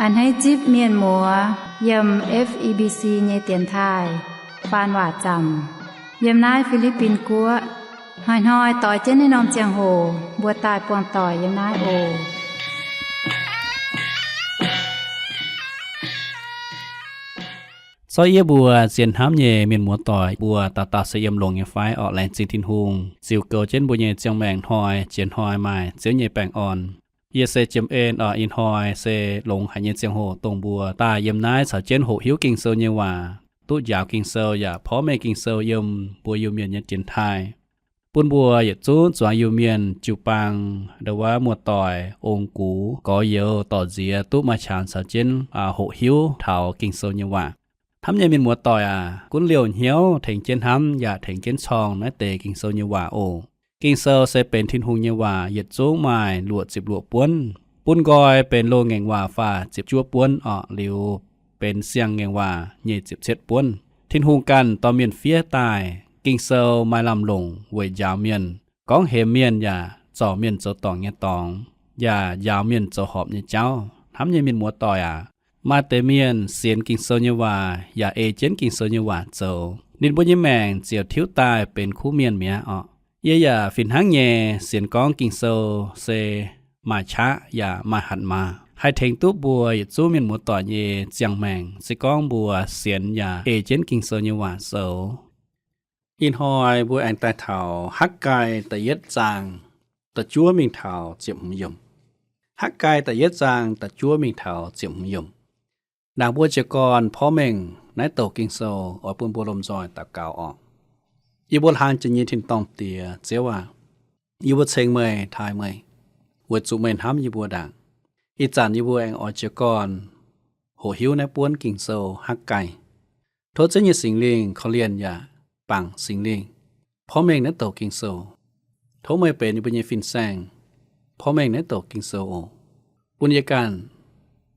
A'hneiv zipv mienh muoz yiem F E B C nyei dienx taaih faan waac zaamc yiem naaiv Fi^li^bin Guoqv. Hnoi-hnoi doix jienv naaiv norm ziangh hoc mbuo daaih buangh doic yiem naaiv oc. Corc yie mbuo zien hnamv nyei mienh muoz doic, mbuo dauh dauh se yiem longx nyei fai orqc? Laengz zingh Tin-Hungh ziux goux jienv mbuo nyei ziangh maengc hnoi jiex hnoi maaih Ziouv nyei baengh orn. Yie se Jiem En orqc. Ih hnoi se longx haic nyei ziangh hoc dongh mbuo daaih yiem naaiv caux jienv hoqc hiuv Ging-Sou nyei waac, duqv njaaux Ging-Sou yaac porv mengh Ging-Sou yiem mbuo Iu-Mienh nyei dienx taaih, bun mbuo yietc zungv zuangx Iu-Mienh jiu-baang ndo wuov muoz-doic, ong-gux, gorx-youz, dorc-nziex duqv maaih qangx caux jienv hoqc hiuv taux Ging-Sou nyei waac. Hnamv nyei mienh muoz doic aac, gunv liouh hnyouv tengx jienv hnamv yaac tengx jienv corng naaiv deix Ging-Sou nyei waac oc. Ging-Sou se benx Tin-Hungh nyei waac, yietc zungv maaih luoqc ziepc luoqc buonv. Bun nqoi benx loz-ngaengc waac faah ziepc juov buonv orqc, liuz benx siang-ngaengc waac nyic ziepc cietv buonv. Tin-Hungh ganh dorh mienh fiev daaih. Ging-Sou maaih lamh longc weic njaaux mienh, gorngv hemx mienh yaac zorc mienh zoux dorngc nyei dorngx, yaac njaaux mienh zoux horpc nyei jauv. Hnamv nyei mienh muoz doic aac, maaih deix mienh sienx Ging-Sou nyei waac yaac ei jienv Ging-Sou nyei waac zoux, ninh mbuo nyei maengc ziouc tiuv daaih benx kuv mienh mi'aqv orqc. Yie yaac fih hnangv nyei sienx gorngv Ging-Sou se maaih qaqv yaac maaih hatc maaz, haih tengx duqv mbuo yietc zungv mienh muoz doic nyei ziangh maengc, se gorngv mbuo sienx yaac ei jienv Ging-Sou nyei waac zoux. Ih hnoi mbuo aengx daaih taux Hakv^gai da'yietv zaang da'juov mingh taux ziepc hmz yiemc. Hakv^gai da'yietv zaang da'juov mingh taux ziepc hmz yiemc. Naaic mbuo jiez gorn porv mengh naaiv douc Ging-Sou oix bun mbuo lomh nzoih daux gaux orqc. Yie mbuo hlang jiex nyei tin-dorngh Diex, Ziouv aac, yie mbuo ceng meih, taaih meih, weic zuqc meih hnamv yie mbuo ndaangc. Ih zanc yie mbuo aengx oix jiez gorn hoqc hiuv naaiv buonv Ging-Sou Hakv^gai. Tov Ziouv nyei Singx Lingh korv-lienh yaac bangc Singx Lingh porv mengh naaiv douc Ging-Sou. Tov meih benx yie mbuo nyei fin-saeng porv mengh naaiv douc Ging-Sou oc. Bun yie ganh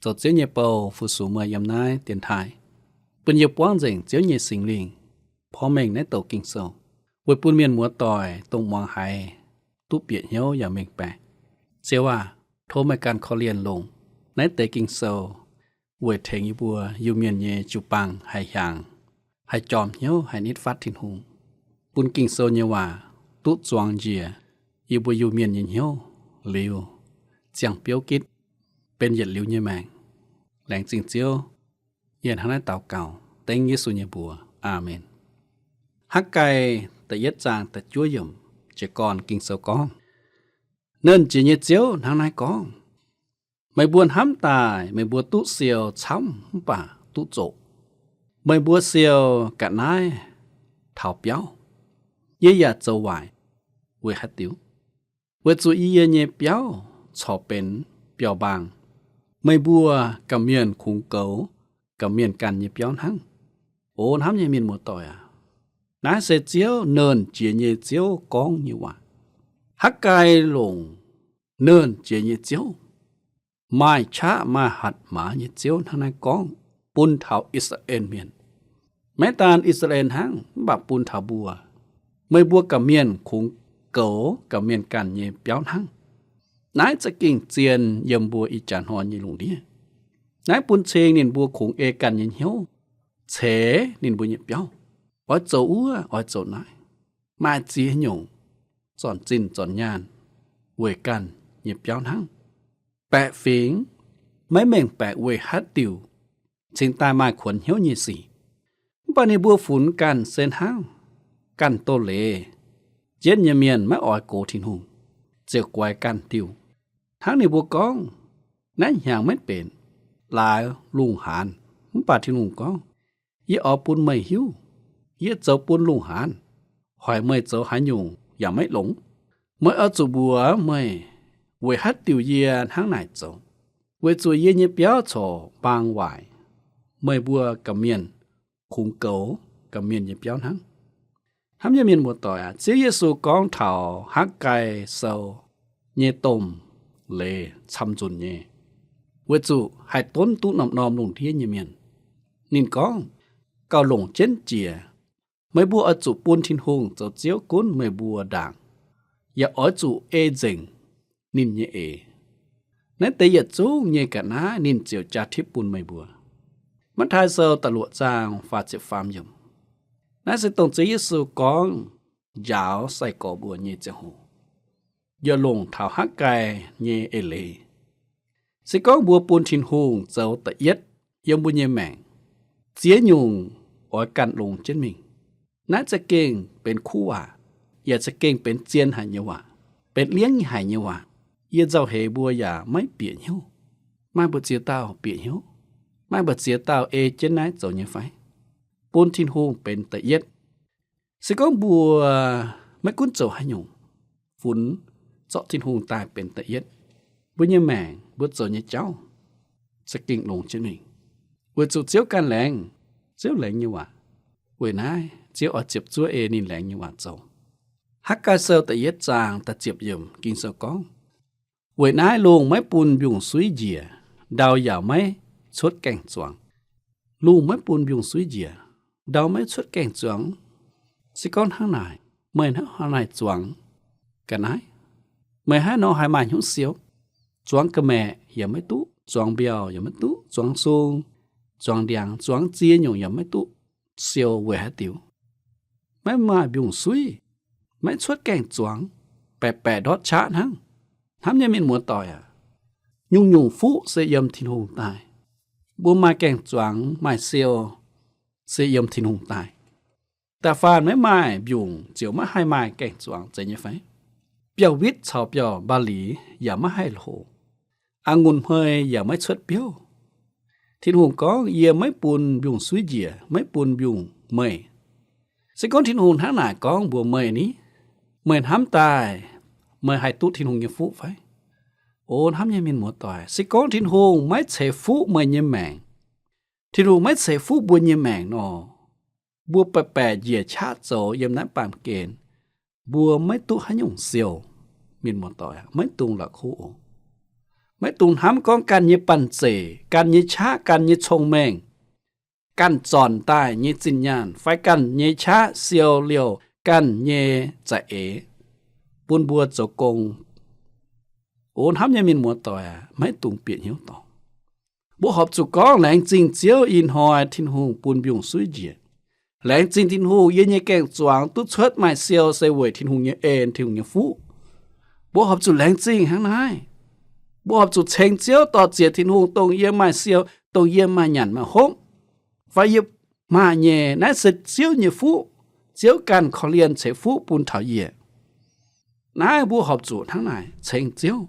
zoux Ziouv nyei bou fu-sux meih yiem naaiv dienx taaih. Bun yie buangv nzengc Ziouv nyei Singx Lingh porv mengh naaiv douc Ging-Sou, weic bun mienh muoz doic dongh muangx haiz duqv bieqc hnyouv yaac mengh baeqc. Ziouv aac, tov meih ganh korv-lienh longc naaiv deix Ging-Sou weic tengx yie mbuo Iu-Mienh nyei jiu-baang haih hiaangx, haih jorm hnyouv, haih nitv fatv Tin-Hungh, bun Ging-Sou nyei waac duqv zuangx njiec yie mbuo Iu-Mienh nyei hnyouv liuz, ziangh biouv gitv, benx yietc liuz nyei maengc. Laengz zingh Ziouv. Yie hnangv naaiv daux gaux dengv Yesu nyei mbuox. Aamen. Hakv^gai da'yietv zaang da'juov yiemc jiez gorn Ging-Sou gorngv, Nernh Jiex nyei Ziouv hnangv naaiv gorngv, meih mbuo hnamv daaih meih mbuo duqv siou camv mv baac duqv zoqc. Meih mbuo siou ga'naaiv taux biauv. Yie yaac zoux waaic. Weic haaix diuc? Weic zuqc yie nyei biauv corc benx biauv-mbaang. Meih mbuo ga'mienh kungx goux ga'mienh ganh nyei biauv hnangv. O hnamv nyei mienh muoz-doic aac, naaiv se Ziouv, Nernh Jiex nyei Ziouv gorngv nyei waac. Hakv^gai longc Nernh Jiex nyei Ziouv, maaih qaqv maaih hatc maaz nyei Ziouv hnangv naaiv gorngv bun taux I^saa^laa^en Mienh. Maiv daan I^saa^laa^en hnangv, mv baac bun taux mbuo, meih mbuo ga'mienh kungx goux ga'mienh ganh nyei biauv hnangv. Naaiv za'gengh zien yiem mbuo ih jaax hnoi nyei lungh ndiev. Naaiv bun cing ninh mbuo kungx ei ganh nyei hnyouv ceix ninh mbuo nyei biauv, oix zoux wuov oix zoux naaiv, maaih ziex nyungc zornc zinh zornc nyaanh weic ganh nyei biauv hnangv. Baeqc fingx maiv mengh baeqc weic haaix diuc cingx daaih maaih kuonx hnyouv nyei sic. Mv baac ninh mbuo funx ganh se hnangv ganh doz-leiz jienv nyei mienh maiv oix gox Tin-Hungh, ziouc guaix ganh diuh. Hnangv ninh mbuo gorngv, Naaiv hnyangx maiv benx laaix lungh haanz. Mv baac Tin-Hungh gorngv, Yie oix bun meih hiuv. Yie zoux bun lungh haanz, hoic meih zoux haaix nyungc yaac maiv longx. Meih oix zuqc mbuox meih weic haaix diuc yie hnangv naaic zoux. Weic zuqc yie nyei biauv corc mbaang waaic. Meih mbuo ga'mienh kungx goux ga'mienh nyei biauv hnangv. Hnamv nyei mienh muoz-doic aac, Ziouv Yesu gorngv taux Hakv^gai Sou nyei domh leiz camv-nzunc nyei, weic zuqc haih donv duqv norm-norm lungh ndiev nyei mienh. Ninh gorngv, Gauh longc jienv jiex, meih mbuo oix zuqc bun Tin-Hungh zoux Ziouv gunv meih mbuo ndaangc, yaac oix zuqc ei nzengc ninh nyei eix. Naaiv deix yietc zungv nyei ga'naaiv ninh ziouc jaa tipv bun meih mbuo. Matv^taai Sou da'luoqc zaang faah ziepc faam yiemc. Naaiv se dongh Ziouv Yesu gorngv njaaux sai-gorx mbuo nyei ziangh hoc, yaac longc taux Hakv^gai nyei eix leiz. Se gorngv mbuo bun Tin-Hungh zoux da'yietv yiem mbuo nyei maengc, ziex nyungc oix ganh longx jienv mingh. Naaiv za'gengh benx kuv waac, yaac za'gengh benx zien haic nyei waac, benx liengv haic nyei waac. Yie nzauh heix mbuo yaac maiv bieqc hnyouv. Maaih mbu'ziex dauh bieqc hnyouv? Maaih mbu'ziex dauh ei jienv naaiv zoux nyei fai? Bun Tin-Hungh benx da'yietv. Se gorngv mbuo maiv gunv zoux haaix nyungc, funx zorqv Tin-Hungh daaih benx da'yietv, mbuo nyei maengc, mbuo zoux nyei jauv za'gengh longx jienv mingh, weic zuqc Ziouv ganh laengz, Ziouv laengz nyei waac. Weic naaiv Ziouv oix ziepc zuoqv ei ninh laengz nyei waac zoux. Hakv^gai Sou da'yietv zaang da'ziepc yiemc Ging-Sou gorngv, weic naaiv lungh maiv bun mbiungc-suiv njiec, ndau yaac maiv cuotv gaeng-zuangx. Lungh maiv bun mbiungc-suiv njiec, ndau maiv cuotv gaeng-zuangx. Se gorngv hnangv naaic, meih hnangv haaix nor zuangx ga'naaiv? Meih hnangv haaix nor haih maaih hnyouv siou? Zuangx ga'maeqc yaac maiv duqv, zuangx mbiauh yaac maiv duqv, zuangx sung, zuangx ndiangx, zuangx ziex nyungc yaac maiv duqv siou weic haaix diuc? Maiv maaih mbiungc-suiv, maiv cuotv gaeng-zuangx, baeqc baeqc ndortv qaqv hnangv. Hnamv nyei mienh muoz-doic aac, nyungc-nyungc fuqv se yiem Tin-Hungh daaih. Mbuo maaih gaeng-zuangx, maaih siou se yiem Tin-Hungh daaih. Da'faanh maiv maaih mbiungc ziouc maiv haih maaih gaeng-zuangx, zeiz nyei fai? Biauv-witv caux biauv-mbaa-liz yaac maiv haih hlo, a'ngunc hmei yaac maiv cuotv biouv. Tin-Hungh gorngv, yie maiv bun mbiungc-suiv njiec, maiv bun mbiungc meih. Se gorngv Tin-Hungh hnangv naaic gorngv mbuox meih ni, meih hnamv daaih meih haih duqv Tin-Hungh nyei fuqv fai? O hnamv nyei mienh muoz-doic, se gorngv Tin-Hungh maiv ceix fuqv meih nyei maengc, Tin-Hungh maiv ceix fuqv mbuo nyei maengc nor, mbuo baeqc baeqc njiec qaqv zoux yiem naaiv baamh gen, mbuo maiv duqv haaix nyungc siou. Mienh muoz-doic, maiv dungx la'kuqv oc. Maiv dungx hnamv gorngv ganh nyei banh zeic, ganh nyei qaqv, ganh nyei cong-mengh, ganh zornc daaih nyei zinh nyaanh fai ganh nyei qaqv siou liouh ganh nyei za'eix bun mbuo zoux gong. O hnamv nyei mienh muoz-doic aac, maiv dungx bieqc hnyouv dorngc. Mbuo horpc zuqc gorngv laengz zingh Ziouv ih hnoi Tin-Hungh bun mbiungc-suiv njiec. Laengz zingh Tin-Hungh yie nyei gaeng-zuangx duqv cuotv maaih siou se weic Tin-Hungh nyei en, Tin-Hungh nyei fuqv. Mbuo horpc zuqc laengz zingh hnangv naaiv. Mbuo horpc zuqc ceng Ziouv, dor-ziec Tin-Hungh, dongh yie maaih siou, dongh yie maaih nyanc maaih hopv, fai yie maaih nyei, naaiv se Ziouv nyei fuqv. Ziouv ganh korv-lienh ceix fuqv bun taux yie. Naaiv mbuo horpc zuqc hnangv naaic ceng Ziouv.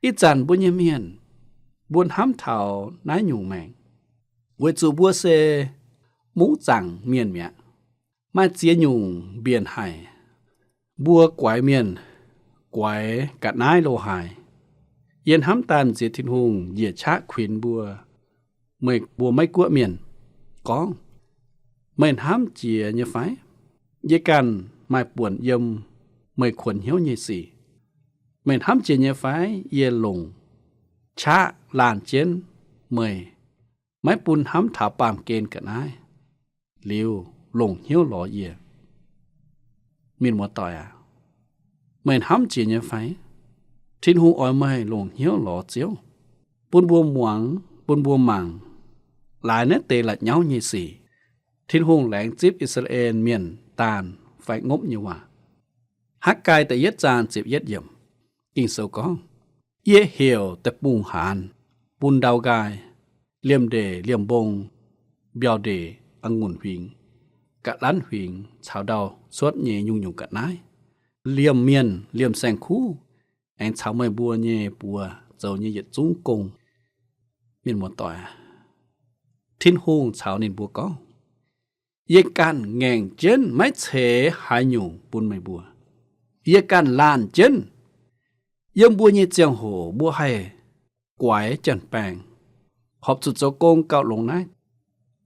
Ih zanc mbuo nyei mienh, mbuo hnamv taux naaiv nyungc maengc, weic zuqc mbuo se mungv zaangc mienh mi'aqv. Maaih ziex nyungc mbienc haic. Mbuo guaix mienh, guaix ga'naaiv lo haaix. Yie hnamv daaih m'nziex Tin-Hungh njiec qaqv kuinx mbuo, meih mbuo Meiv Guoqv mienh, gorngv, meih hnamv jiex nyei fai? Yie ganh maaih buonc yiem meih kuonx hnyouv nyei sic. Meih hnamv jiex nyei fai? Yie longc qaqv laanh jienv meih, maiv bun hnamv taux baamh gen ga'naaiv, liuz longc hnyouv lorz yie. Mienh muoz-doic aac, meih hnamv jiex nyei fai? Tin-Hungh oix meih longc hnyouv lorz Ziouv, bun mbuo muangx, bun mbuo mangc, laaix naaiv deix la'nyauv nyei sic. Tin-Hungh laengz zipv I^saa^laa^en Mienh daanh fai ngopv nyei waac. Hakv^gai da'yietv zaang ziepc yietv yiemc, Ging-Sou gorngv, yie heuc deic-bung-haanz bun ndau nqaai, liemh ndeic liemh mbong, mbiauh ndeic, a'ngunc huingx, ga'lanv huingx caux ndau cuotv nyei nyungc-nyungc ga'naaiv, liemh mienh, liemh saeng-kuv, aengx caux meih mbuo nyei buoz zoux nyei yietc zungv gong. Mienh muoz-doic, Tin-Hungh caux ninh mbuo gorngv, yie ganh ngaengc jienv maiv ceix haaix nyungc bun meih mbuo. Yie ganh laanh jienv. Yiem mbuo nyei ziangh hoc mbuo haih guaix janx-baengx, horpc zuqc zoux gong gauh longx naaiv,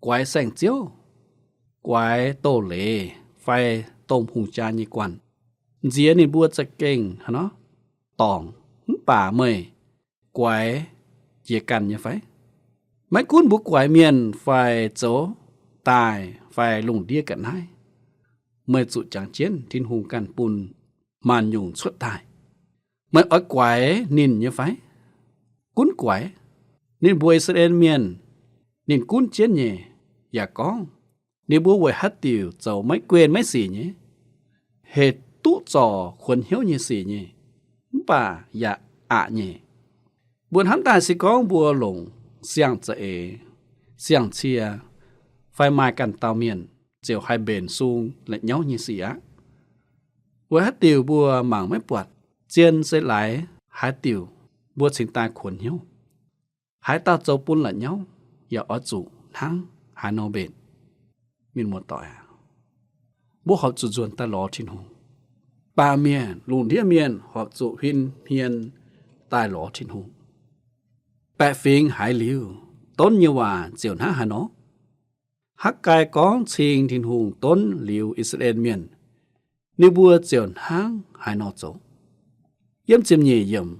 guaix saeng-ziouv, guaix doz-leiz fai domh hungh jaa nyei guanh, nziex ninh mbuo za'gengh haaix nor dorngc. Mv baac meih guaix jiex ganh nyei fai? Maiv gunv mbuo guaix mienh fai zoux daaih fai lungh ndiev ga'naaiv, meih zuqc jangx jienv Tin-Hungh ganh bun maanc nyungc cuotv daaih. Meih oix guaix ninh nyei fai? gunv guaix. Ninh mbuox I^saa^laa^en Mienh, ninh gunv jienv nyei, yaac gorngv ninh mbuo weic haaix diuc zoux maiv guen maiv sic nyei, hec duqv zorc kuonx hnyouv nyei sic nyei, mv baac yaac aqc nyei. Mbuo hnamv daaih se gorngv mbuo longc siang-za'eix, siang-cie, fai maaih ganh dauh mienh ziouc haih mbenc sung la'nyauv nyei sic aqv. Weic haaix diuc mbuo mangc maiv buatc, zien se laaix haaix diuc mbuo cingx daaih kuonx hnyouv? Haaix dauh zoux bun la'nyauv yaac oix zuqc hnangv haaix nor mbenc? Mienh muoz-doic aac, mbuo horpc zuqc nzuonx daaih lorz Tin-Hungh. Baamh mienh, lungh ndiev mienh horpc zuqc huin hmien daaih lorz Tin-Hungh. Baeqc fingx haiz liuz, donv nyei waac ziouc hnangv haaix nor? Hakv^gai gorngv cing Tin-Hungh donv liuz I^saa^laa^en Mienh, ninh mbuo ziouc hnangv haaix nor zoux? Yiem ziepc nyeic yiemc,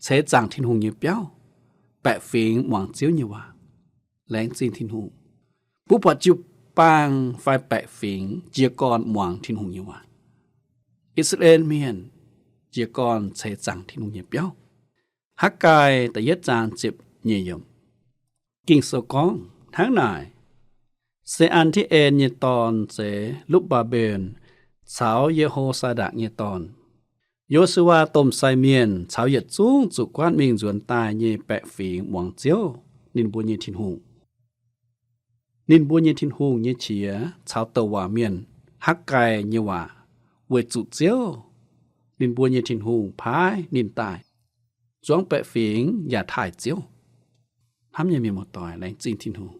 ceix zaangc Tin-Hungh nyei biauv, baeqc fingx muangx Ziouv nyei waac, laengz zingh Tin-Hungh. Mbuo buatc jiu-baang fai baeqc fingx jiez gorn muangx Tin-Hungh nyei waac. I^saa^laa^en Mienh jiez gorn ceix zaangc Tin-Hungh nyei biauv. Hakv^gai da'yietv zaang ziepc nyeic yiemc, Ging-Sou gorngv hnangv naaic, Se^an^ti^en nyei dorn, Ze^lup^mbaa^mben, caux Ye^ho^saa^ndakc nyei dorn, Yo^su^waa domh sai mienh caux yietc zungv zuqc guaatv mingh nzuonx daaih nyei baeqc fingx muangx Ziouv, ninh mbuo nyei Tin-Hungh. Ninh mbuo nyei Tin-Hungh nyei qiex caux douc waac mienh Hakv^gai nyei waac weic zuqc Ziouv, ninh mbuo nyei Tin-Hungh, paaiv ninh daaih. Zuangx baeqc fingx yaac taaih Ziouv. Hnamv nyei mienh muoz-doic, laengz zingh Tin-Hungh.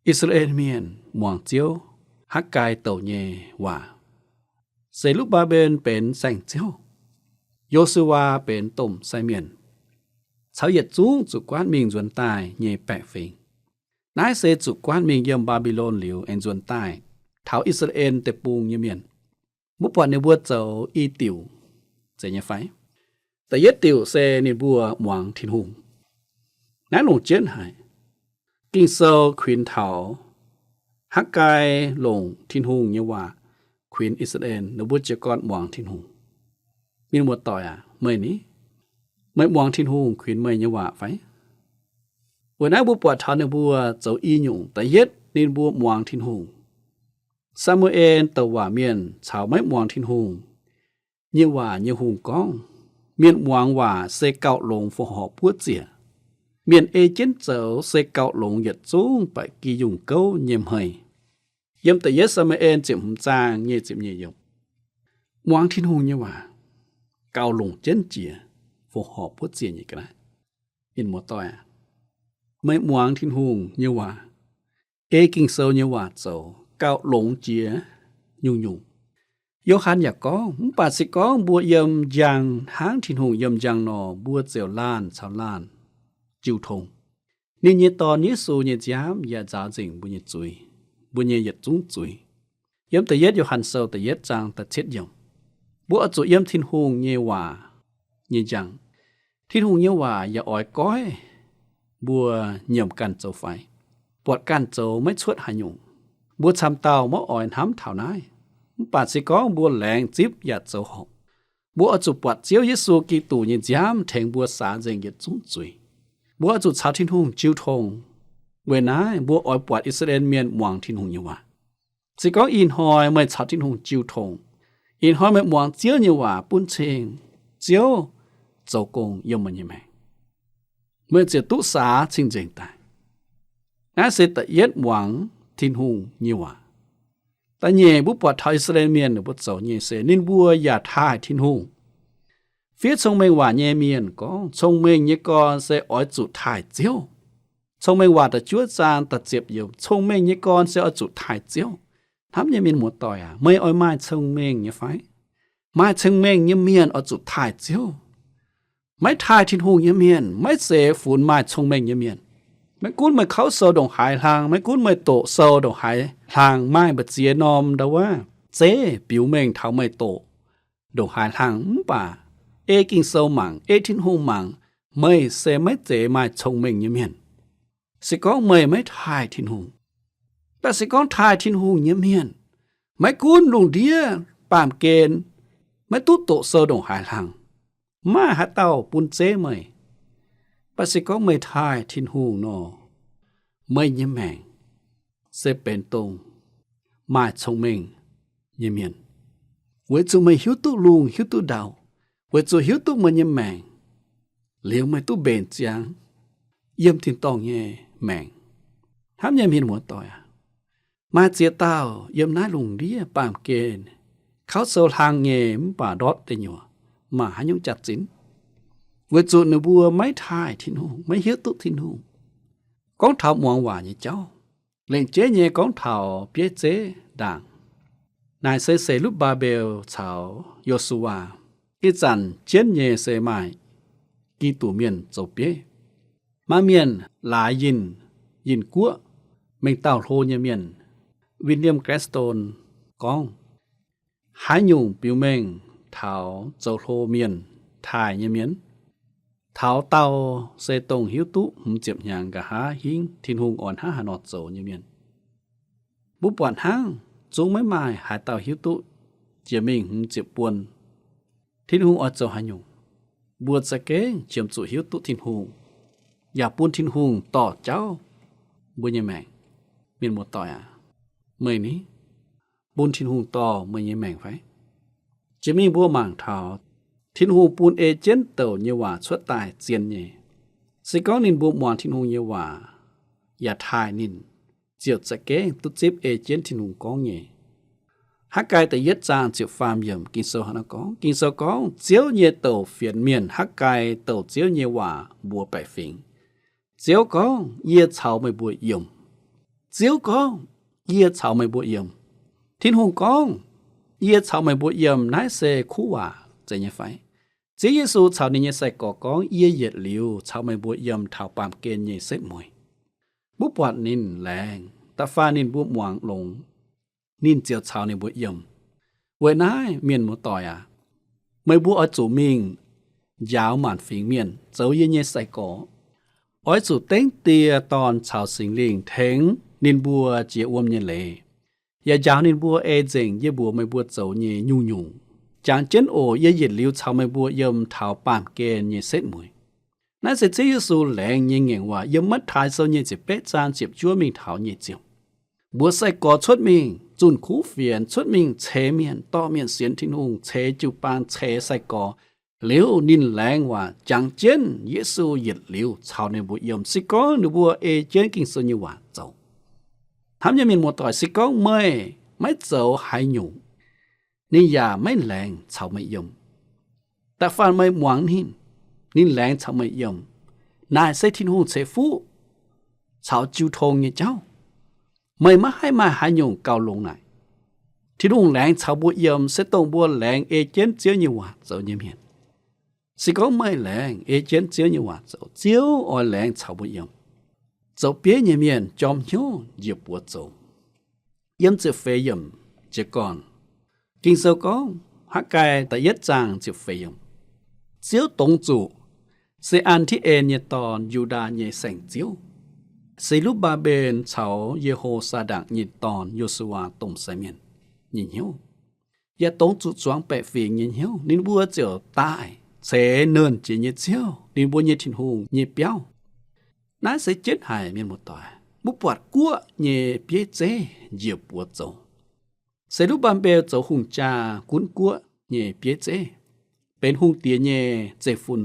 I^saa^laa^en Mienh muangx Ziouv Hakv^gai douc nyei waac. Ze^lup^mbaa^mben benx saeng-ziouv, Yo^su^waa benx domh sai mienh, caux yietc zungv zuqc guaatv mingh nzuonx daaih nyei baeqc fingx. Naaiv se zuqc guaatv mingh yiem Mbaa^mbi^lon liuz aengx nzuonx daaih taux I^saa^laa^en Deic-Bung nyei mienh. Mbuo buatc ninh mbuo zoux i diuc, zeiz nyei fai? Da'yietv diuc se ninh mbuo muangx Tin-Hungh. Naaiv longc jienv haic. Ging-Sou kuinx taux Hakv^gai longc Tin-Hungh nyei waac kuinx I^saa^laa^en ninh mbuo jiez gorn muangx Tin-Hungh. Mienh muoz-doic aac, meih ni? Meih muangx Tin-Hungh kuinx meih nyei waac fai? Weic naaiv mbuo buatc taux ninh mbuo zoux i nyungc. Da'yietv, ninh mbuo muangx Tin-Hungh. Saa^mu^en douc waac mienh caux maiv muangx Tin-Hungh nyei waac nyei hungh gorngv, mienh muangx waac se gauh longx fongc horc buoqv ziec. Mienh ei jienv zoux se gauh longx yietc zungv baeqc gi yungh gouv nyei hmei. Yiem da'yietv Saa^mu^en ziepc hmz zaang nyei ziepc nyeic yiemc. Muangx Tin-Hungh nyei waac gauh longc jienv jiex fongc horc buoqv ziec nyei ga'naaiv. Mienh muoz-doic aac, meih muangx Tin-Hungh nyei waac, ei Ging-Sou nyei waac zoux gauh longx jiex nyungc-nyungc. Yo^han yaac gorngv, mv baac se gorngv mbuo yiem njang hnangv Tin-Hungh yiem njang nor, mbuo ziouc laanh caux laanh jiu tong. Ninh nyei Dorn, Yesu, nyei nziaamv yaac nzaaux nzengc mbuo nyei zuiz, mbuo nyei yietc zungv zuiz. Yiem da'yietv Yo^han Sou da'yietv zaang da'cietv yiemc. Mbuo oix zuqc yiem Tin-Hungh nyei waac nyei njang. Tin-Hungh nyei waac yaac oix goiv mbuo nyiemc ganh zoux faix, buatc ganh zoux maiv cuotv haaix nyungc. Mbuo camv dauh maiv oix hnamv taux naaiv, mv baac se gorngv mbuo laengz zipv yaac zoux horpc, mbuo oix zuqc buatc Ziouv Yesu Giduc nyei nziaamv tengx mbuo saax nzengc yietc zungv zuiz. Mbuo oix zuqc caux Tin-Hungh jiu tong. Weic naaiv mbuo oix buatc I^saa^laa^en Mienh muangx Tin-Hungh nyei waac. Se gorngv ih hnoi meih caux Tin-Hungh jiu tong, ih hnoi meih muangx Ziouv nyei waac bun cing Ziouv zoux gong yiem meih nyei maengc, meih ziouc duqv saax cing-nzengc daaih. Naaiv se da'yietv muangx Tin-Hungh nyei waac. Da'nyeic, mbuo buatc taux I^saa^laa^en Mienh ninh mbuo zoux nyei se ninh mbuo yaac taaih Tin-Hungh. Fiev Cong-Mengh Waac nyei mienh gorngv, cong-mengh nyei gorn se oix zuqc taaih Ziouv. Cong-Mengh Waac da'juov zaang da'ziepc yiemc, cong-mengh nyei gorn se oix zuqc taaih Ziouv. Hnamv nyei mienh muoz-doic aac, meih oix maaih cong-mengh nyei fai? Maaih cong-mengh nyei mienh oix zuqc taaih Ziouv. Maiv taaih Tin-Hungh nyei mienh maiv zeiz funx maaih cong-mengh nyei mienh. Maiv gunv meih kauv sou ndongc haaix hlang, maiv gunv meih doqc sou ndongc haaix hlang, maaih mbu'ziex norm ndau wuov zeiv biux mengh taux meih doqc ndongc haaix hlang, mv baac ei Ging-Sou mangc, ei Tin-Hungh mangc, meih se maiv zeiz maaih cong-mengh nyei mienh. Se gorngv meih maiv taaih Tin-Hungh, mv baac se gorngv taaih Tin-Hungh nyei mienh, maiv gunv lungh ndiev baamh gen maiv duqv doqc sou ndongc haaix hlang, maaih haaix dauh bun zeiv meih? Mv baac se gorngv meih taaih Tin-Hungh nor, meih nyei maengc se benx dongh maaih cong-mengh nyei mienh, weic zuqc meih hiuv duqv lungh hiuv duqv ndau, weic zuqc hiuv duqv meih nyei maengc liuz meih duqv mbenc ziangx yiem tin-dorngh nyei maengc. Hnamv nyei mienh muoz-doic aac, maaih ziex dauh yiem naaiv lungh ndiev baamh gen kauv sou hlang nyei mv baac ndortv deic nyuoqc, maaih haaix nyungc jaax-zinh? Weic zuqc ninh mbuo maiv taaih Tin-Hungh, maiv hiuv duqv Tin-Hungh. Gorngv taux muangx waac nyei jauv, lengc jeiv nyei gorngv taux bieiv zeiv ndaangc. Naaic se Se^lu^mbaa^mbel caux Yo^su^waa. Ih zanc jienv nyei se maaih Giduc mienh zoux bieiv. Maaih mienh laaix yinh, yinh guoqv, mengh dauh hlo nyei mienh, William Gladstone, gorngv, haaix nyungc biux mengh taux zoux hlo mienh taaih nyei mienh? Taux dauh se dongh hiuv duqv hmz ziepc hnyangx nqa'haav hingv Tin-Hungh oix hnangv haaix nor zoux nyei mienh. Mbuo buatc hnangv zungv maiv maaih haaix dauh hiuv duqv jiex mingh hmz ziepc buonc Tin-Hungh oix zoux haaix nyungc. Mbuo za'gengh qiemx zuqc hiuv duqv Tin-Hungh, yaac bun Tin-Hungh dorh jauv mbuo nyei maengc. Mienh muoz-doic aac, meih ni bun Tin-Hungh dorh meih nyei maengc fai? Jiex mingh mbuo mangc taux Tin-Hungh bun ei jienv douc nyei waac cuotv daaih zien nyei. Se gorngv ninh mbuo muangx Tin-Hungh nyei waac yaac taaih ninh, ziouc za'gengh duqv zipv ei jienv Tin-Hungh gorngv nyei. Hakv^gai da'yietv zaang ziepc faam yiemc Ging-Sou hnangv naaiv gorngv, Ging-Sou gorngv, Ziouv nyei douc fienx mienh Hakv^gai douc Ziouv nyei waac mbuox baeqc fingx, Ziouv gorngv, Yie caux meih mbuo yiem. Ziouv gorngv, Yie caux meih mbuo yiem. Tin-Hungh gorngv, Yie caux meih mbuo yiem, naaiv se kuv waac zeiz nyei fai? Ziouv Yesu caux ninh nyei sai-gorx gorngv, Yie yietc liuz caux meih mbuo yiem taux baamh gen nyei setv mueiz. Mbuo buatc ninh laengz, da'faanh ninh mbuo muangx longx, ninh ziouc caux ninh mbuo yiem. Weic naaiv, mienh muoz-doic aac, meih mbuo oix zuqc mingh njaaux maanc fingx mienh zoux yie nyei sai-gorx. Oix zuqc dengv Die, Dorn caux Singx Lingh tengx ninh mbuo jiex wuom nyei leiz, yaac njaaux ninh mbuo ei nzengc yie mbuox meih mbuo zoux nyei nyungc-nyungc. Jangx jienv oc. Yie yietc liuz caux meih mbuo yiem taux baamh gen nyei setv mueiz. Naaiv se Ziouv Yesu laengz nyei ngaengc waac yiem Matv^taai Sou nyic ziepc betv zaang ziepc juov mingh taux nyic ziepc. Mbuox sai-gorx cuotv mingh zunh kuv fienx, cuotv mingh ceix mienh, dorh mienh sienx Tin-Hungh, ceix jiu-baang, ceix sai-gorx. Liuz ninh laengz waac jangx jienv Yesu yietc liuz caux ninh mbuo yiem, se gorngv ninh mbuo ei jienv Ging-Sou nyei waac zoux. Hnamv nyei mienh muoz-doic, se gorngv meih maiv zoux haaix nyungc, ninh yaac maiv laengz caux meih yiem. Da'faanh meih muangx ninh, ninh laengz caux meih yiem. Naaic se Tin-Hungh ceix fuqv caux jiu tong nyei jauv. Meih maiv haih maaih haaix nyungc gauh longx naaic. Tin-Hungh laengz caux mbuo yiem se dongh mbuo laengz ei jienv Ziouv nyei waac zoux nyei mienh. Se gorngv meih laengz ei jienv Ziouv nyei waac zoux, Ziouv oix laengz caux mbuo yiem. Zoux bieiv nyei mienh jorm hnyouv njiec buoz zoux. Yiem ziepc feix yiemc jiez gorn, Ging-Sou gorngv, Hakv^gai da'yietv zaang ziepc feix yiemc, Ziouv dongz zuqc Se^an^ti^en nyei dorn, Yu^ndaa nyei saengv-ziouv, Se^lu^mbaa^mben caux Ye^ho^saa^ndakc nyei dorn, Yo^su^waa, domh sai mienh nyei hnyouv, yaac dongz zuqc zuangx baeqc fingx nyei hnyouv. Ninh mbuo ziouc daaih ceix Nernh Jiex nyei Ziouv, ninh mbuo nyei Tin-Hungh, nyei biauv. Naaiv se jienv haic, mienh muoz-doic. Mbuo buatc guoqv nyei bieiv zeiv njiec buoz zoux. Se^lu^mbaa^mben zoux hungh jaa gunv guoqv nyei bieiv zeiv, benx hungh diex nyei zeiv-fun.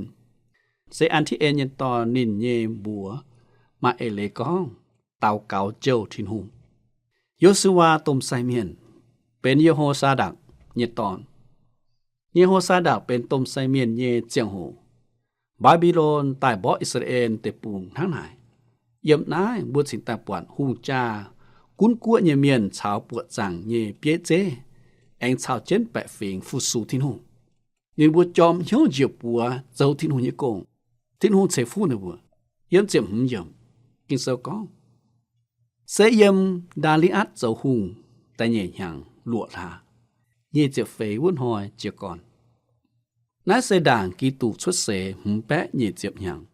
Se^an^ti^en nyei dorn, ninh nyei mbuox maaih eix leiz gorngv, daux gaux jouh Tin-Hungh. Yo^su^waa domh sai mienh benx Ye^ho^saa^ndakc nyei dorn. Ye^ho^saa^ndakc benx domh sai mienh nyei ziangh hoc, Mbaa^mbi^lon daaih mborqv I^saa^laa^en Deic-Bung hnangv naaic. Yiem naaiv mbuo cingx daaih buatc hungh jaa gunv guoqv nyei mienh caux buoqc zaangc nyei bieiv zeiv aengx caux jienv baeqc fingx fu-sux Tin-Hungh. Ninh mbuo jorm hnyouv njiec buoz zoux Tin-Hungh nyei gong. Tin-Hungh ceix fuqv ninh mbuo. Yiem ziepc hmz yiemc, Ging-Sou gorngv, se yiem Ndaa^li^atv zoux hungh da'nyeic hnyangx luoqc hlaax, nyic ziepc feix wuov hnoi jiez gorn. Naaiv se ndaangc Giduc cuotv seix hmz baeqv nyic ziepc hnyangx,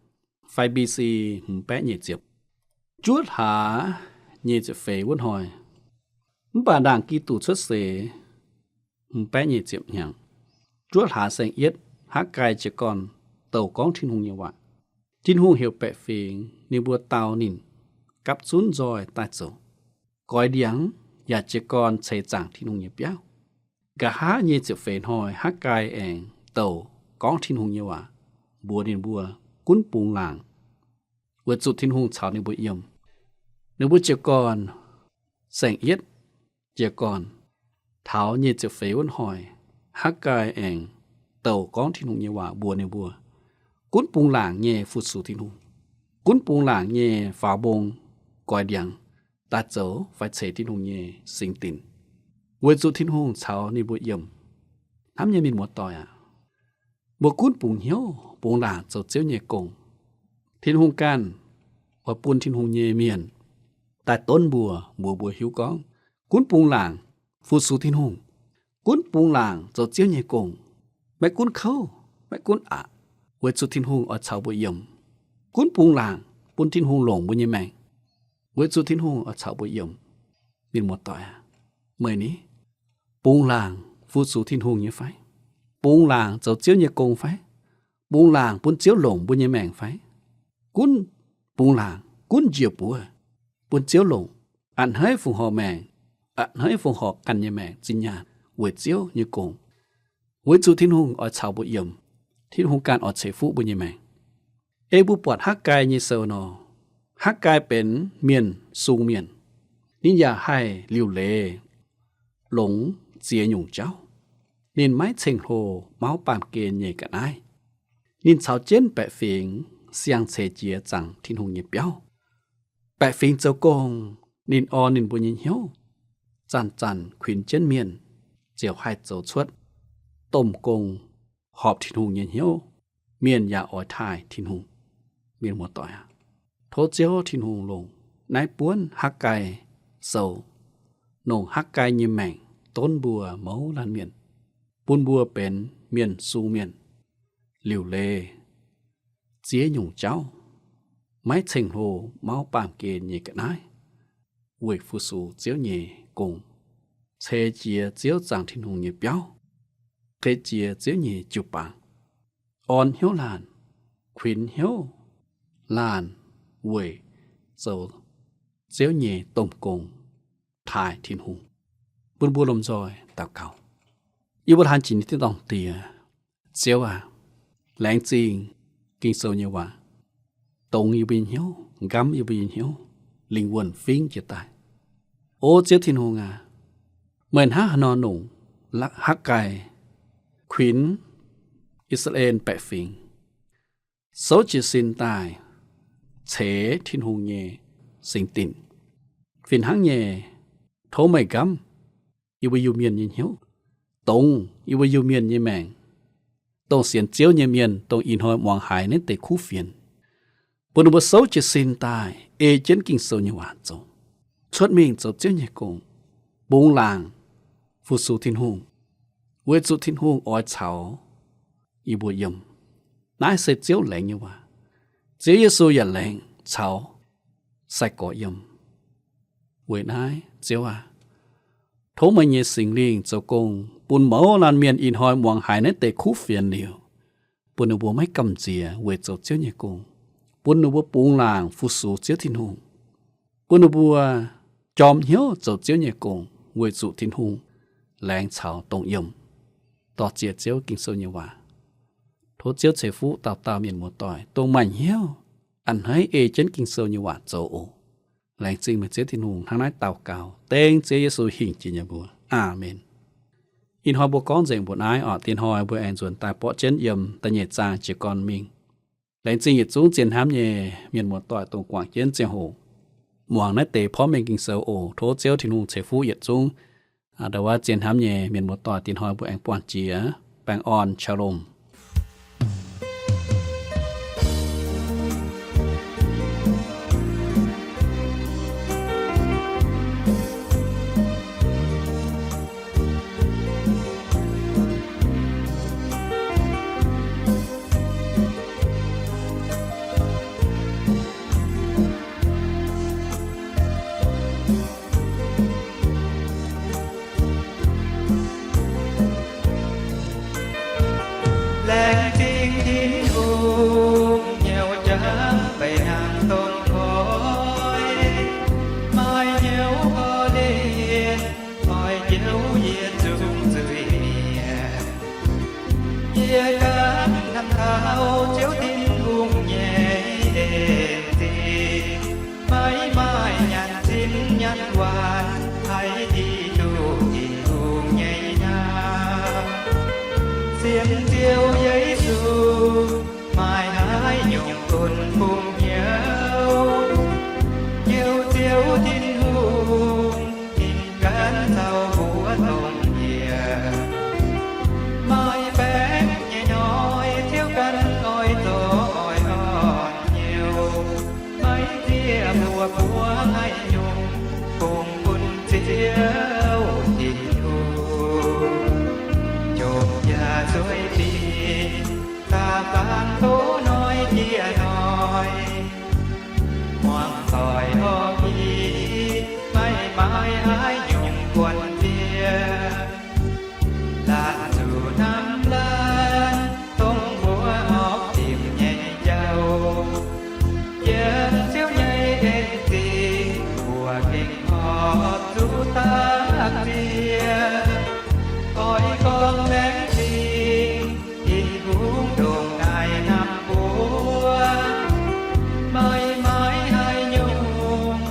fai B C hmz baeqv nyic ziepc, juov hlaax nyic ziepc feix wuov hnoi. Mv baac ndaangc Giduc cuotv seix hmz baeqv nyic ziepc hnyangx, juov hlaax saeng-yietv, Hakv^gai jiez gorn douc gorngv Tin-Hungh nyei waac. Tin-Hungh heuc baeqc fingx ninh mbuo dau ninh, gapv zunv nzoih daaih zoux, goix ndiangx yaac jiez gorn ceix zaangc Tin-Hungh nyei biauv. Nqa'haav nyei ziepc feix hnoi Hakv^gai aengx douc gorngv Tin-Hungh nyei waac mbuox ninh mbuo gunv bungx laangc, weic zuqc Tin-Hungh caux ninh mbuo yiem. Ninh mbuo jiez gorn saeng-yietv jiez gorn. Taux nyei ziepc feix wuov hnoi, Hakv^gai aengx douc gorngv Tin-Hungh nyei waac mbuox ninh mbuo gunv bungx laangc nyei fu-sux Tin-Hungh, gunv bungx laangc nyei faaux mbong, goix ndiangx daaih zoux fai ceix Tin-Hungh nyei singx dinc, weic zuqc Tin-Hungh caux ninh mbuo yiem. Hnamv nyei mienh muoz-doic aac, mbuo gunv bungx hnyouv bungx laangc zoux Ziouv nyei gong. Tin-Hungh ganh oix bun Tin-Hungh nyei mienh daaih donv mbuo, mbuox mbuo hiuv gorngv gunv bungx laangc fu-sux Tin-Hungh, gunv bungx laangc zoux Ziouv nyei gong, maiv gunv kouv, maiv gunv aqc, weic zuqc Tin-Hungh oix caux mbuo yiem. Gunv bungx laangc bun Tin-Hungh longc mbuo nyei maengc, weic zuqc Tin-Hungh oix caux mbuo yiem. Mienh muoz-doic aac, meih ni bungx laangc fu-sux Tin-Hungh nyei fai? Bungx laangc zoux Ziouv nyei gong fai? Bungx laangc bun Ziouv longc mbuo nyei maengc fai? Gunv bungx laangc, gunv njiec buoz bun Ziouv longc, a'hneiv fongc horc maengc, a'hneiv fongc horc ganh nyei maengc zinh nyaanh weic Ziouv nyei gong, weic zuqc Tin-Hungh oix caux mbuo yiem. Tin-Hungh ganh oix ceix fuqv mbuo nyei maengc. Ei mbuo buatc Hakv^gai nyei sou nor, Hakv^gai benx mienh sung mienh. Ninh yaac haih liuc leiz longx ziex nyungc jauv. Ninh maiv ceng-hlo mauv baamh gen nyei ga'naaiv. Ninh caux jienv baeqc fingx siang-ceix jiez zaangc Tin-Hungh nyei biauv. Baeqc fingx zoux gong, ninh orn ninh mbuo nyei hnyouv, zanc-zanc kuinx jienv mienh ziouc haih zoux cuotv domh gong horpc Tin-Hungh nyei hnyouv. Mienh yaac oix taaih Tin-Hungh. Mienh muoz-doic aac, tov Ziouv Tin-Hungh longc naaiv buonv Hakv^gai sou, longc Hakv^gai nyei maengc donv mbuo mouz laanh mienh, bun mbuo benx mienh sung mienh, liuc leiz ziex nyungc jauv, maiv ceng-hlo mauv baamh gen nyei ga'naaiv, weic fu-sux Ziouv nyei gong, ceix jiez Ziouv zaangc Tin-Hungh nyei biauv, ceix jiez Ziouv nyei jiu-baang, orn hnyouv laanh, kuinx hnyouv laanh weic zoux Ziouv nyei domh gong, taaih Tin-Hungh. Bun mbuo lomh nzoih daux gaux. Yie mbuo laanh jiex nyei Tin-Dorngh Diex, Ziouv aac, laengz zingh Ging-Sou nyei waac, dongz yie mbuo nyei hnyouv, nqamv yie mbuo nyei hnyouv, lingh wuonh fingv jiez daaih. O Ziouv Tin-Hungh aac, meih hnangv haaix nor longc Hakv^gai kuinx I^saa^laa^en baeqc fingx souv jiez sin daaih ceix Tin-Hungh nyei singx dinc. Fih hnangv nyei, tov meih nqamv yie mbuo Iu-Mienh nyei hnyouv, dongz yie mbuo Iu-Mienh nyei maengc, dongh sienx Ziouv nyei mienh, dongh ih hnoi muangx haiz naaiv deix kuv fienx, bun ninh mbuo souv jiez sin daaih ei jienv Ging-Sou nyei waac zoux, cuotv mingh zoux Ziouv nyei gong, bungx laangc fu-sux Tin-Hungh, weic zuqc Tin-Hungh oix caux yie mbuo yiem. Naaiv se Ziouv laengz nyei waac. Ziouv Yesu yaac laengz caux sai-gorx yiem. Weic naaiv, Ziouv aac, tov meih nyei Singx Lingh zoux gong bun mouz laanh mienh ih hnoi muangx haiz naaiv deix kuv fienx liuz, bun ninh mbuo maiv gamh nziex weic zoux Ziouv nyei gong, bun ninh mbuo bungx laangc fu-sux Ziouv Tin-Hungh, bun ninh mbuo jorm hnyouv zoux Ziouv nyei gong weic zuqc Tin-Hungh laengz caux dongh yiem. Dorh ziex Ziouv Ging-Sou nyei waac. Tov Ziouv ceix fuqv dauh dauh mienh muoz-doic dongh maaih hnyouv a'hneiv ei jienv Ging-Sou nyei waac zoux oc. Laengz zingh meih Ziouv Tin-Hungh. Hnangv naaiv daux gaux dengv Ziouv Yesu hingh jiex nyei mbuox. Aamen. Ih hnoi mbuo gorngv nzengc mbuo naaiv oc. Dien hnoi mbuo aengx nzuonx daaih borqv jienv yiem da'nyeic zaang jiez gorn mingh. Laengz zingh yietc zungv zien hnamv nyei mienh muoz-doic dongh guangc jienv ziangh hoc muangx naaiv deix porv mengh Ging-Sou oc. Tov Ziouv Tin-Hungh ceix fuqv yietc zungv. Ndo wuov zien hnamv nyei mienh muoz-doic, dien hnoi mbuo aengx buangh jiex. Baengh orn, Shalom. hnyouv korv-lienh, oix njoux yie zungv zuiz-mienh. Yie ganh hnamv taux Ziouv Tin-Hungh nyei en zingh, maiv maaih nyanc zinh nyanc waanc, haiz Giduc Tin-Hungh nyei nyaah. Sienx Ziouv Yesu, maaih haaix nyungc gunv bungx hnyouv, Ziouv, Ziouv Tin-Hungh, ninh ganh caux mbuo dongh yie. Maaih baengc nyei hnoi, Ziouv ganh oix zorc oix orn hnyouv, maiv zieqv mbuo buov haaix nyungc bungx bun Ziouv Tin-Hungh. Jomc yaac zueiz binh, da'faanh doz hnoi jiex hnoi, muangx doic horpc hingh, maiv maaih haaix nyungc buonv-ndiev. Laatc zuqc hnamv laanh, dongh mbuo horpc dimc nyei jauv. Yiem Ziouv nyei en zingh, mbuo gengh horpc zuqc dapv ziex. Oix gorngv laengz zingh, Tin-Hungh ndongc naaic hnamv mbuo, maiv maaih haaix nyungc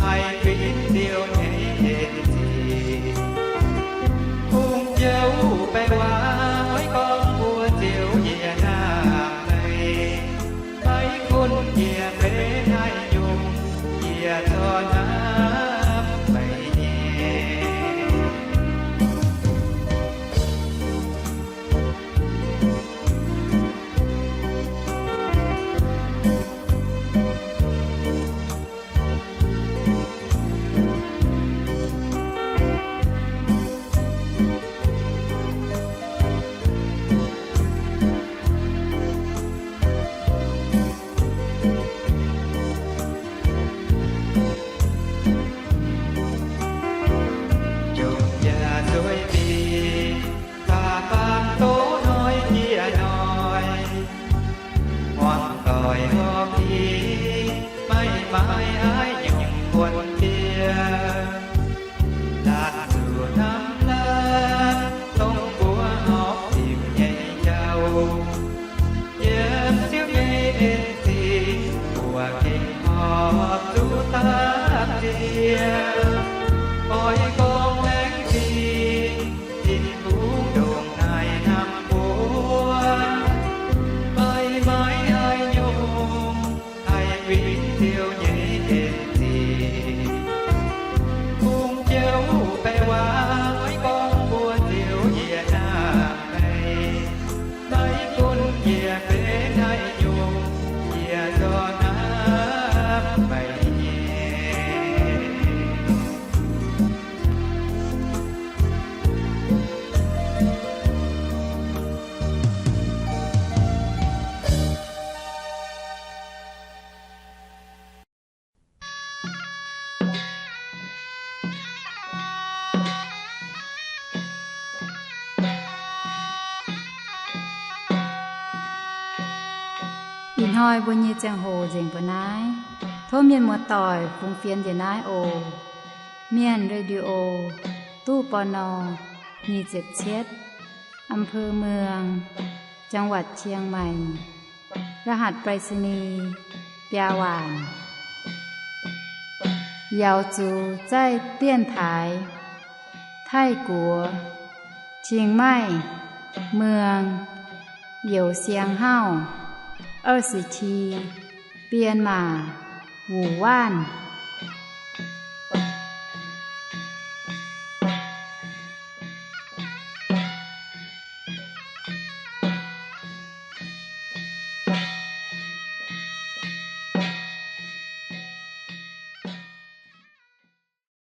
haih fitv Ziouv nyei en zingh. Kungx joux baeqc waac oix gorngv mbuox Ziouv, yie hnamv meih, maiv gunv yie benx haaix nyungc, yie zorqv hnamv meih nyei. Jomc yaac zueiz binh, da'faanh doz hnoi jiex hnoi, muangx doic horpc hingh, maiv maaih haaix nyungc buonv-ndiev. Laatc zuqc hnamv laanh, dongh mbuo horpc dimc nyei jauv. Yiem Ziouv nyei en zingh, mbuo gengh horpc zuqc dapv ziex. Oix gorngv laengz zingh, Tin-Hungh ndongc naaic hnamv mbuo, maiv maaih haaix nyungc haih fitv Ziouv nyei en zingh. Kungx joux baeqc waac oix gorngv mbuox Ziouv, yie hnamv meih, maiv gunv yie benx haaix nyungc, yie zorqv hnamv meih nyei. Ih hnoi mbuo nyei ziangh hoc nzengc mbuo naaiv. Tov mienh muoz-doic fungx fienx njiec naaiv oc. Mienh Radio, ตู้ ปณ. nyic ziepc cietv, อำเภอเมือง จังหวัดเชียงใหม่ รหัสไปรษณีย์ biaa waanc. Yaux zuqc zaih dienv taaix Taiv-Guoqv, Chiang Mai, Muang, Youz Siang Hauv, 二十七, Bienh Maac, Wuc Waanv.